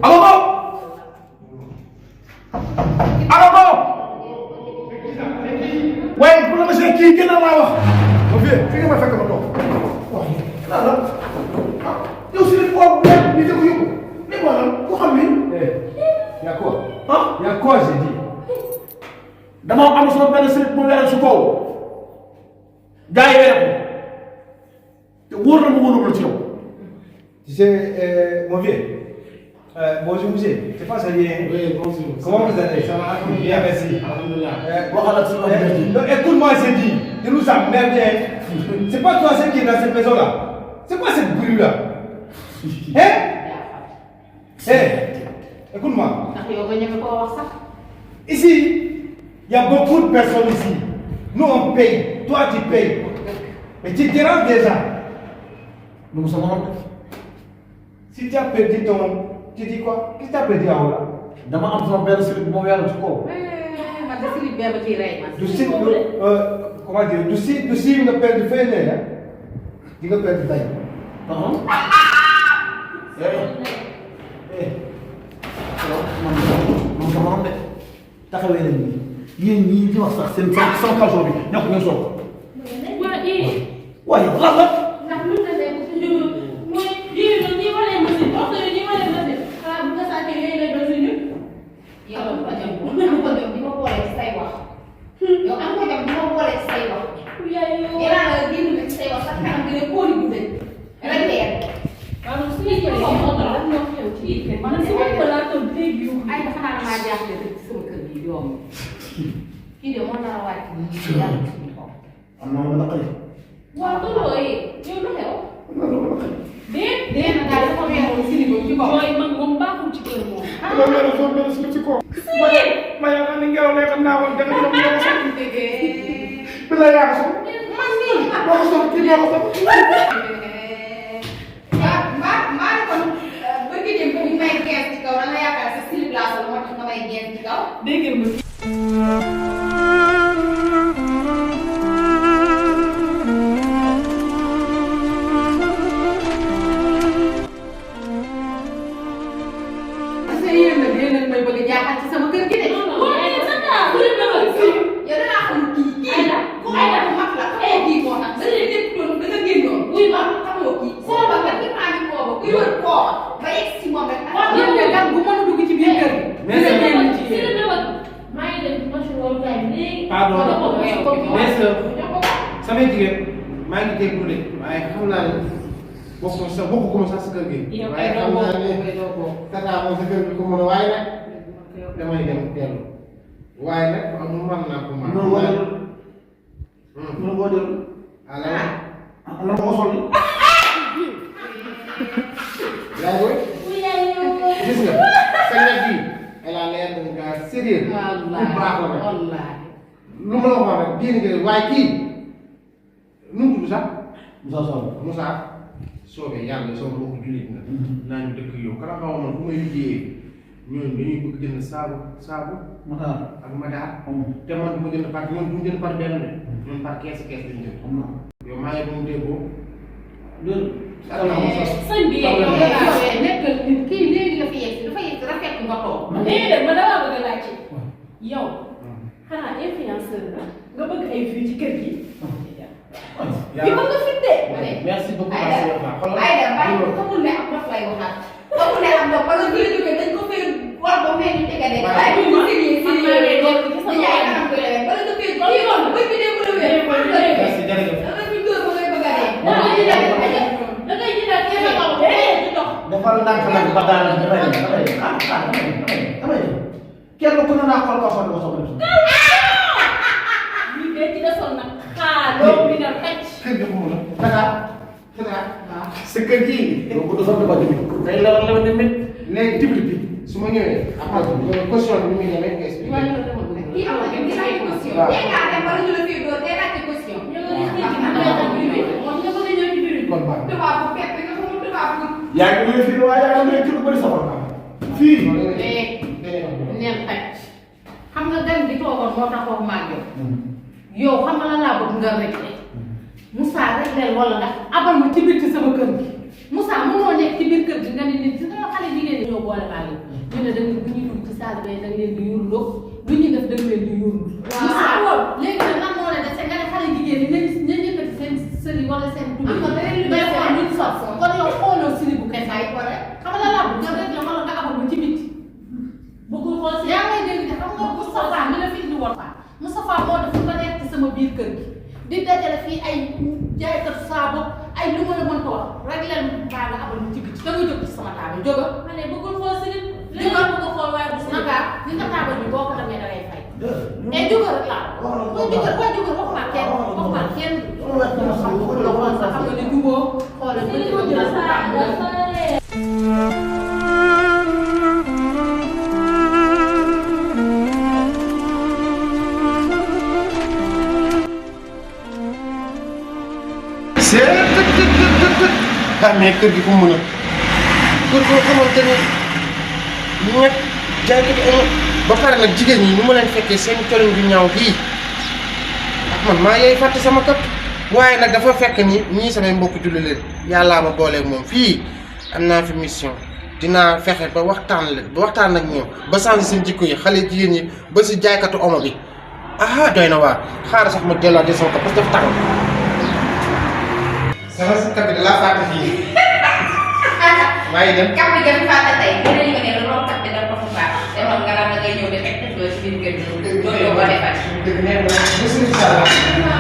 Agogo Agogo waaye bu la ma see kii gën a laa wax ma fi nga ma fekk ma toog waaye lan la yow si li boobu ni te ko yóbbu ni ko lan ku xam ni y'a quoi? ah Y'a quoi j'ai dit? dama am sama benn slip mu weeral su kaw gars yi weeral ko te wóor na ma wóorul ci yow. Tu sais, mon vieux, bonjour monsieur, c'est pas ça rien. Oui, bonjour. Comment vous allez? Ça va, bien, merci. Alhamdulillah. Écoute-moi, j'ai dit, de nous emmerder. C'est pas toi seul qui est dans cette maison-là. C'est quoi cette bruit-là? Hein? Écoute-moi. Ici, il y a beaucoup de personnes ici. Nous, on paye. Toi, tu payes. Mais tu te déranges déjà. Nous sommes en Si tu as perdu ton... Tu dis quoi? Qu'est-ce que tu as perdu en haut là? dama am sama benn slip mu weeral su kaw. Du site, comment dire, du site nga perdre fee ne la di nga perdre tay. moom sama xam de taxawee nañ ni yéen ñii di wax sax seen sama calson bi ñoo ko ngeen sol waaye lan la am na ma naqari waaw looloo yow lu xew. am na lu ma naqari déet daal dafa weeru si niveau ci kaw. mooy man moom baaxul ci kër moom. loolu la soo benn slip ci kaw ma yaakaar ni ngelaw lay xam naa woon danga ñoom ñoo ko sol bi la yaa ko sol man nii. moo ko sol kii moo ko sol mbaa kon bëgg dem ba ñu may gees ci kaw da nga yaakaar sa slip laa sol moo tax nga may gees ci kaw. dégg nga sama jigéen maa ngi déglu de waaye xam naa ne bokk ko sax sa kër gi. waaye xam naa ne tata moom sa kër gi ko mën a waaye nag damay dem dellu waaye nag amul man naa ko man. noonu boo dellu noonu boo dellu ala la ko sol yaay booy gis nga sa nekk bi elle a l'air de gars sérieux bu baax la nag lu ma la waxoon rek génn gi waaye kii nu mu tudd sax Moussa Sow Moussa soobee yàlla soo ko wax jullit na naa ñu dëkk yow kala xaw man fu may liggéeyee ñooñu dañuy bëgg jënd saabu Mata ak madaar te man du ma jënd par ñoom du ñu jënd par benn de ñoom par kees lañu jënd yow maa ngi doon déggoo loolu sëñ bi yow nekkal nit kii léegi la fi yegg dafa yegg rafet nga toog. déedéet ma dama bëgg a laajte yow xanaa influenceur la nga bëgg ay vues ci kër gi. bi ma nga fit de. merci beaucoup Aïda bàyyi ko xamul ne am dof lay waxaat xamul ne am dof ba nga jógee dañ ko fay war ba mel ni tege de waaye bu ñu signé signé dañu ay kanam koy lewee bala nga fay kii yoon bëj bi dee ko lewee merci jërëjëf da nga fi dóor ba ngay bëgg a dee da ngay jëlaat kenn xaw di dox defal ndànk nag ba daal damay kenn ku ne naa xool ko xool ko soxla lii de ci desoon nag xaar loolu bi nga xëcc kër gi mu la tata sa kër gi yow bu defoon ba jëmi day la la ne met léegi tibli bi su ma ñëwee après question bi ni muy demee nga expliqué kii am na di laaj caution tey ngaa dem bala ñu la fii door tey laaj caution kon baax na tubaab bu fekk nga xamul tubaab bu yaa ngi nuyu fii waaye yaa ngi nuyu ci lu bëri safar fii neen xaj xam nga gan bi toogoon moo taxoon maag yow xam nga la laa bëgg nga rek Moussa rek leen wala nga abal ma ci biir ci sama kër gi Moussa mënoo nekk ci biir kër gi nga ne nit dina xale ne da nga bu ñuy dugg ci salle bi da nga leen di yurndoo lu ñuy def da nga leen di yurnd. waaw léegi nag lan moo la dese nga ne xale jigéen ñi nañ yëkkati seen sëri wala seen dugub. kon yow xooloo sëri bu kese ay xam nga la nga rek la wala nga abal ci biti. bëggul xool si yaa ngay dégg xam nga Moustapha mi la fi indi woon Moustapha moo def ba nekk ci sama biir kër gi di dajale fii ay jaaykatu saabu ay lu ma la mën ko wax rek leen baa nga abal ci biti da nga jóg ci sama taabal jóga ma ne bëggul xool si nit li nga bëgg a xool waaye bu si naka li nga taabal bi boo ko demee da ngay fay et jóga rek laa waxuma kenn xam nga ne juboo xoolal ba ñu mais kër gi fu mu mën a kër goo xamante ni ñett jaay ko ba pare nag jigéen ñi ni ma leen fekkee seen colin bi ñaaw bii ak man maa yooyu fàtte sama kat waaye nag dafa fekk ni ñii samay mbokk julli leen yàllaa ma booleeg moom fii am naa fi mission dinaa fexe ba waxtaan ak ñoom ba changer seen jikko yi xale jigéen ñi ba si jaaykatu omo bi ah doy na waar xaaral sax ma delluwaat sama kat parce que dafa tàng. sama si kat bi da laa fàtte fii. maa ngi dem. kàpp bi gën fàtte tey dinañu ko ne loolu kat bi dafa fa baax te moom nga naan da ngay ñëw de fekk doo ci biir kër gi. doo ko defal. dëgg neex na